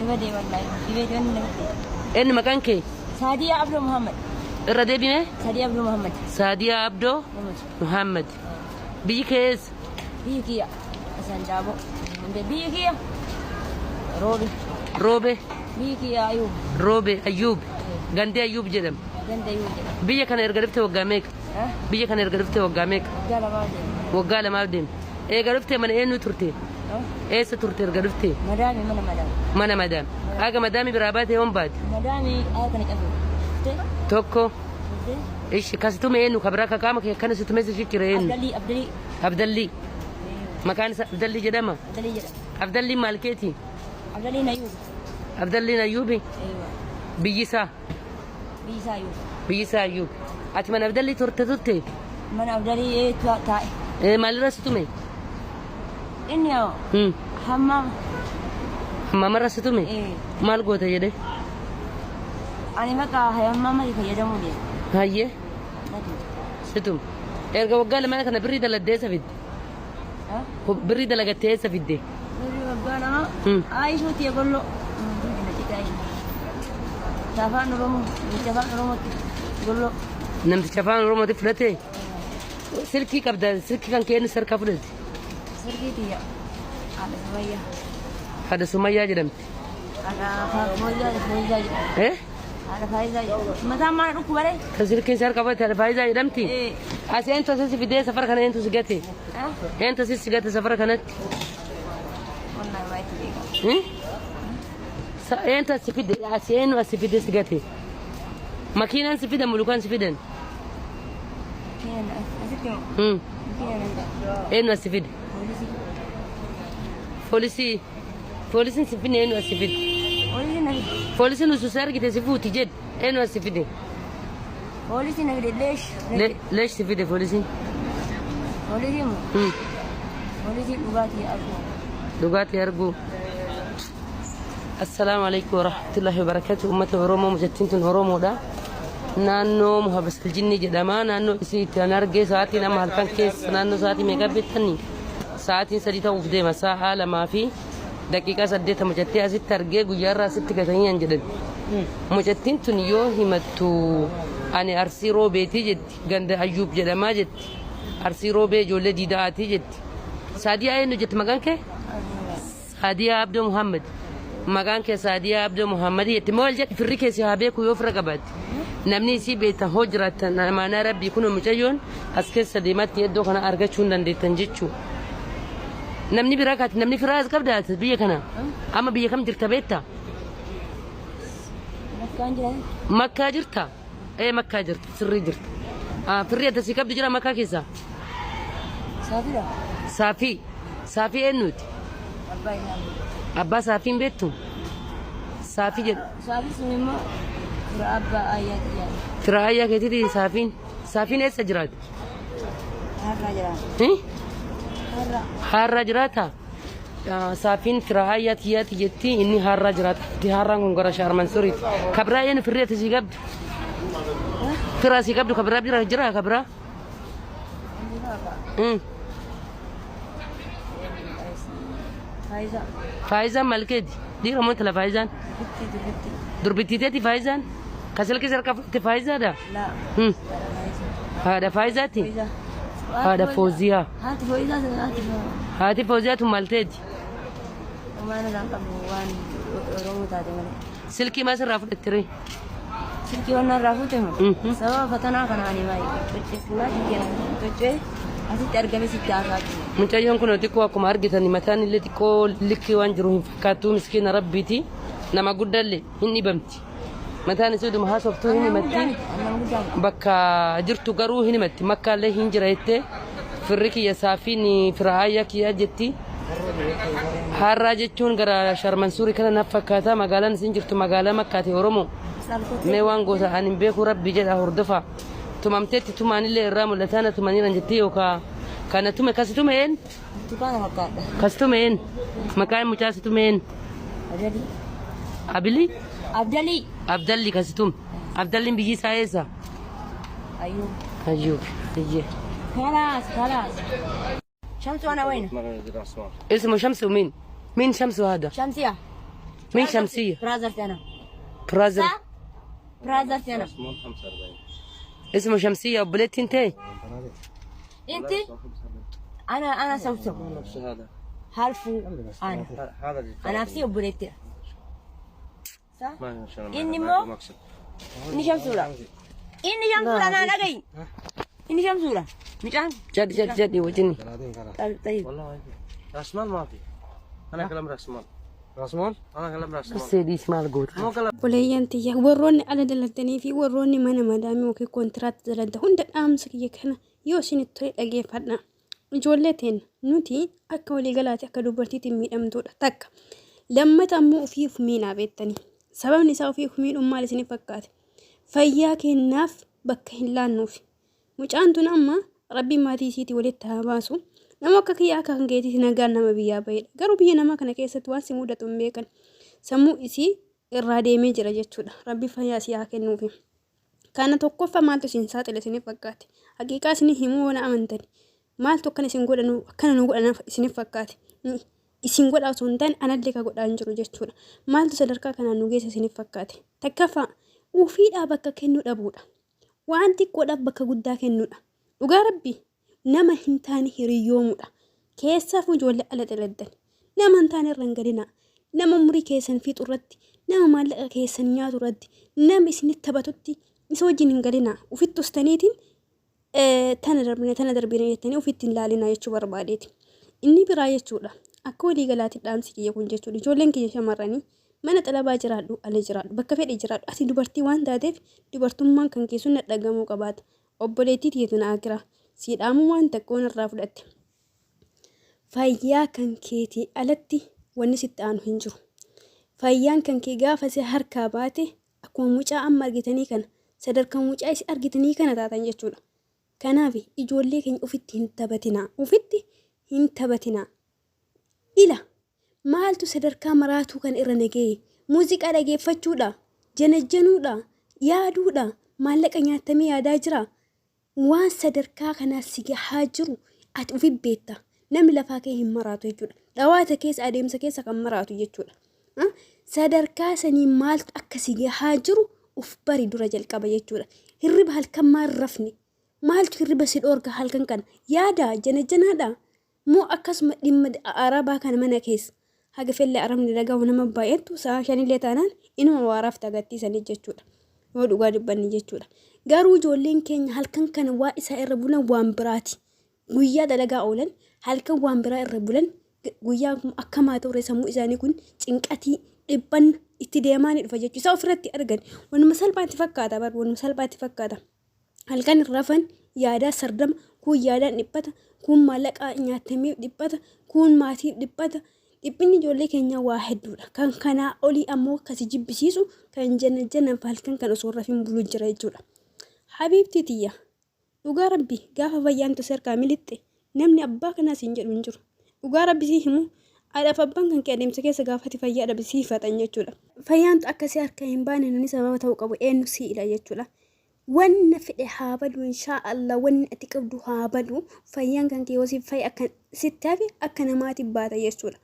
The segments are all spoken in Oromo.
Dhibee wallahi. Dhibee wanni namatti. Eenyu maqaan kee? Saadiyaa Abdoo Muhammad. Irra deebime? Saadiyaa Abdoo Muhammad. Saadiyaa Abdoo Muhammad. Muhammad. Biyyi kee eessa? Biyyi kiyya. Isaan daaboo. Biyyi kiyya. Roobe. Roobe. Biyyi kiyya Ayuub. Roobe Ayyuub. Gandee Ayyuub jedhama. Ganda Ayuub jedhama. Biyya kana erga dhufte waggaa meeqa? Biyya kana erga dhufte waggaa meeqa? Waggaa lamaa deema. Waggaa lamaaf deema. Eega dhufte mana eenyu turte? Eessa turte erga dhufte? Madaami mana madaami. Mana madaami. Haga madaami biraa baate yoom baate? Madaami ayya kana cafe. Dhufte. Tokko. Dhufte. Ishi kasitume eenyu ka biraa ka qaama kee akkana situme si ciccire eenyu? Abdallii Abdallii. Abdallii. Maqaan isaa Abdallii jedhama. Abdallii jedhama. Abdallii maal keeti? Abdallii Nayuub. Abdalliin Ayyuubi Eeywa. biyyi isaa. Biyyi isaa Ayuub. Biyyi isaa Ayyuub. Ati mana Abdallii turte turte? Mana Abdallii ee taa'e. Maalirra si tume? Inni haa hammaama. Hammaamarra si tume? Ee. Maal goota jedhe? Ani maqaa hammaama fayyadamuu deema. Hayyee Nati. si tume. Erga waggaa lamaan kana birrii daladdee eessa fidde? Birrii dalagattee eessa fidde? Birrii waggaa lama. Aayishuuti eegolloo. Afaan Oromoo, namicha afaan Oromootti golloo. Namticha afaan Oromooti fudhate? Silkii qabda, silkii kan kee eenyu harkaa fudhate? Silkii tiyya. Haadha Sumayyaa. Haadha Sumayyaa jedhamti. Haadha Faayisaa Faayisaa jedhamti. Eh? Haadha Faayisaa jedhamti. Mataan maal dhukkuba ree? Kan silkiin si harkaa fudhate haadha Faayisaa jedhamti? Eh. As eentu asii si fidee safara kana eentu si gate? Eentu asii si gate safara kanatti? Wallahi waa itti beekama. Hmm? Eentu as si fide? As eenyu as si fide si gate? Makiinaan si fidan mulukaan si fidan? Asitti moo? Makiinaan hin Eenyu as si fide? Poolisii. Poolisii. Poolisiin si fide eenyu as si fide? Poolisiin na fide. Poolisiin utuu si argite si fuuti jedhe eenyu as si fide? Poolisiin na fide leesh. Leesh si fide poolisiin? Poolisiin moo? Poolisiin dhugaatii arguu. Dhugaatii arguu. Assalaamu alaikum warahmatullahi wabarakatuh. Uummata Oromoo mucattiin tun Oromoodha. Naannoo Muhabasal Jinni jedhama. Naannoo isii itti an argee sa'aatiin amma halkan keessa naannoo sa'aatii meeqa beektanii? Sa'aatiin 3 ta'uuf deema. Sa'a 2:08 mucattii asitti argee guyyaarraa asitti gatanii an jedhan. Mucattiin tun yoo himattu ani Arsii Roobeetii jetti. Ganda Ayyuub jedhamaa jetti. Arsii Roobee ijoollee Diida'aatii jetti. Saadiyaa eenyu jetti maqaan kee? Saadiyaa Abdoo Muhammad. Maqaan kee Saadiyaa Abdoo Muhammad jetti. Maal jedhi firri kee si haa beeku yoo fira qabaatte. Namni isii beektan hoo jiraattan amaanaa rabbii kun mucayyoon as keessa deemaatti iddoo kana argachuu hin dandeettan jechuu. Namni biraa kaati namni firaa as qabda ati biyya kana. Amma biyya kam jirta beekta? Makkaan jira. Makkaa jirta? Ee makkaa jirta sirrii jirta. Ah, Firri adda sii qabdu jira makkaa keessa? Saafira. Saafii. Saafii eenyuti? Abbaa isaa. Abbaa saafii hin beektu? Saafii jedhu. Saafi sun immoo fira abbaa ayyaa kiyyaa. Fira ayyaa keetiiti saafiin. Saafiin eessa jiraata? Har'aa jira. Eh? Har'aa. Haarraa jiraata? Saafiin fira ayyaa tiyyaati jetti inni haarraa jiraata. Itti haarraan kun gara Shaarmansuriiti. Kabiraa eenyu firri ati sii qabdu? Fira sii qabdu kabiraa bira jira kabiraa? Faayisaa. Faayizaan maal keeti? Dhiira moo intala faayizaan? Durbittii durbittii. Durbittii teeti faayizaan? Ka silkii sarka fudhatte faayizaadha? Laa. Haadha faayizaati? Faayisaa. Haadha Fooziyaa. Haati Fooziyaa sana haati Fooziyaa. Haati Fooziyaa tun maal teeti? Waan irraan qabnu waan Oromoo taate malee. Silkii maa sirraa fudhatte ree? Silkii waan irraa fuute moo? Mhm. Sababa fatanaa kana ani baay'ee tochee fuulaa kiyya tochee asitti argame sitti haasaa jiru. Mucayyoon kun xiqqoo akkuma argitan mataan illee xiqqoo likkii waan jiru hin fakkaattu miskiina rabbiiti. Nama guddallee hin dhibamti. Mataan isii dhuma haasoftuu hin himatti. Bakka jirtu garuu hin himatti. Makkaallee hin jira jettee firri kiyya saafiin fira aayyaa kiyyaa jetti. Har'aa jechuun gara Sharmansuurii kana naaf fakkaata. Magaalaan isin jirtu magaalaa Makkaati Oromoo. Mee waan goota ani hin beeku rabbi jedha hordofa. Tumamteetti tumaanillee irraa mul'ataa na tumaniiran jettee yookaa kana tume kasi tume een Burtukaana fakkaadha. kasi tume een maqaan mucaa si tume een Abdalii. Abilii Abdalii. Abdalli kasi tume Abdalliin biyyi isaa eessa? Ayyuu. Ayyuub iyyee. Kalaas kalaas. Shamsu ana wayna. اسمه شمس ومين؟ مين شمس هذا؟ Shamsiya. مين شمسية؟ Brother أنا. Brother. صح؟ Brother أنا. اسمه شمسية obboleettiin انت. أنت؟ أنا سوسو. نفس هذا. هالفو أنا. هذا. أنا نفسي obboleettii. صح؟ ما شاء الله. Inni immoo inni shamsuudha. Inni shamsuudha naa dhagayi. Inni shamsuudha. Mucaan. Jad jad jad wajini. طيب. والله راس مال ما في، انا كلام راس مال، راس مال، انا كلام راس مال. Seediis maal goota? مو كلام. Obboleeyyan tiyya, warroonni ala daladdanii fi warroonni mana madaamii yookiin kontiraata daladda hunda, dhaamsa kiyya kana yoo isinitti tole dhageeffadha. Ijoollee teen nuti akka waliigalaatti akka dubartiitiin miidhamtuudha takka. Lammata ammoo ofiif miinaa beektanii. Sababni isaa ofiif miidhuun maal isiniif fakkaate? Fayyaa kennaaf bakka hin laannuuf. Mucaan tun amma rabbiin maatii isiitii walitti haa baasu. Nama akka kiyyaa akka kan keetiiti nagaan nama biyyaa bahedha. Garuu biyya namaa kana keessatti waan si mudatu hin beekan. Sammuu isii irraa deemee jira jechuudha. Rabbi fayyaa isii haa kennuufi. Kana tokkoffaa maaltu isin saaxile isiniif fakkaate? Haqiiqaa isin himuu waan amantani. Maaltu akkana isin godhanu, akkana nu godhan isiniif fakkaate? Isin godhaa osoo hin taane anallee ka godhaa hin jiru jechuudha. Maaltu sadarkaa kanaan nu geessa isiniif fakkaate? Takkaffaa ofiidhaa bakka kennuu dhabuudha. Waan xiqqoodhaaf bakka guddaa kennuudha. Dhugaa rabbi nama hin taane hiriyyoomuudha. Keessaafuu ijoollee ala daladdan. Nama hin taane irra hin galinaa. Nama umurii keessan fixu irratti, nama maallaqa keessan nyaatu irratti, nama isinitti taphatutti isa wajjin hin galinaa. Ufitti ustaniitiin tana darbine tana darbine jettanii ofitti hin laalinaa jechuu barbaadeeti. Inni biraa jechuudha. Akka walii galaatti dhaamsi kiyya kun jechuudha. Ijoolleen kiyya shamarranii mana xalabaa jiraadhu, ala jiraadhu, bakka fedhe jiraadhu. Ati dubartii waan taateef dubartummaan kan keessuun dhadhagamuu qabaata. Obboleettii tiyeetu na akira. Siidhaamuu waan takkoon irraa fudhatte. Fayyaa kan keetii alatti wanni sitti aanu hin jiru. Fayyaan kan kee gaafa si harkaa baate akkuma mucaa amma argitanii kana, sadarkaa mucaa isi argitanii kana taatan jechuudha. Kanaaf ijoollee keenya ofitti hin taphatinaa. Ofitti hin taphatinaa. Ila maaltu sadarkaa maraatuu kan irra nagahee? Muuziqaa dhageeffachuudha, janajjanuudha, yaaduudha, maallaqa nyaatamee yaadaa jira. Waan sadarkaa kanaa si gahaa jiru ati ofi beekta. Namni lafaa kee hin maraatu jechuudha. Dhawaata keessa adeemsa keessa kan maraatu jechuudha. Sadarkaa sanii maaltu akka si gahaa jiru uf bari dura jalqaba jechuudha. Hirriba halkan maal rafne? Maaltu hirriba si dhoorga halkan kana? Yaada janajjanaadha. Moo akkasuma dhimma arabaa kana mana keessa. Haga fellee arabni dhagahu nama baay'attu sa'a 5illee taanaan inuma waaraaf tagattiisanii jechuudha. Yoo dhugaa dubbanni jechuudha. Garuu ijoolleen keenya halkan kana waa isaa irra bulan waan biraati. Guyyaa dalagaa oolan, halkan waan biraa irra bulan. Guyyaa akkamaa ta'ure sammuu isaanii kun cinqatii dhiphanna itti deemaa ni dhufa jechuudha. Isaa ofirratti argan wanuma salphaatti fakkaata bar, wanuma salphaatti fakkaata. Halkan rafan yaadaa sardama, kun yaadaan dhiphata, kun maallaqa nyaatamee dhiphata, kun maatiif dhiphata. Dhiphinni ijoollee keenyaa waa hedduudha. Kan kanaa olii ammoo akkasi jibbisiisu kan jana janan halkan kan osoo rafin bulu jira jechuudha. Habiibtii tiyya, dhugaa rabbi gaafa fayyaan tu sarkaa milixxe namni abbaa kanaas hin jedhu hin jiru. Dhugaa rabbi si himu, haadhaaf abbaan kan kee adeemsa keessa gaafati fayyaa dhabe si hifatan jechuudha. Fayyaan akkasii harka hin baane namni sababa ta'uu qabu eenyu si'idha jechuudha. Wanna fedhe haa badu, inshaa Allah wanni ati qabdu haa badu, fayyaan kan kee yoo si fayya akka sitti hafe akka namaatti baata jechuudha.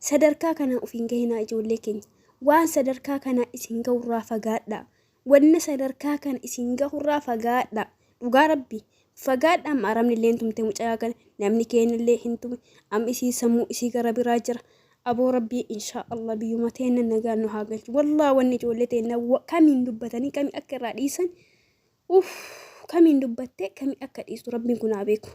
Sadarkaa kana of hin gahinaa ijoollee keenya. Waan sadarkaa kana isin gahurraa fagaadhaa. Wanna sadarkaa kana isin gahurraa fagaadhaa. Dhugaa rabbi fagaadhaa. Amma arabni illee hin tumte mucaa kana, namni keenya illee hin tume, amma isii sammuu isii gara biraa jira. Aboo rabbii inshaa Allah biyyuma teenna nagaan nu haa galchu. Wallaa wanni ijoollee teenna kamiin dubbatanii kamii akka irraa dhiisan, uff, kamiin dubbattee kamii akka dhiistu rabbiin kun haa beeku.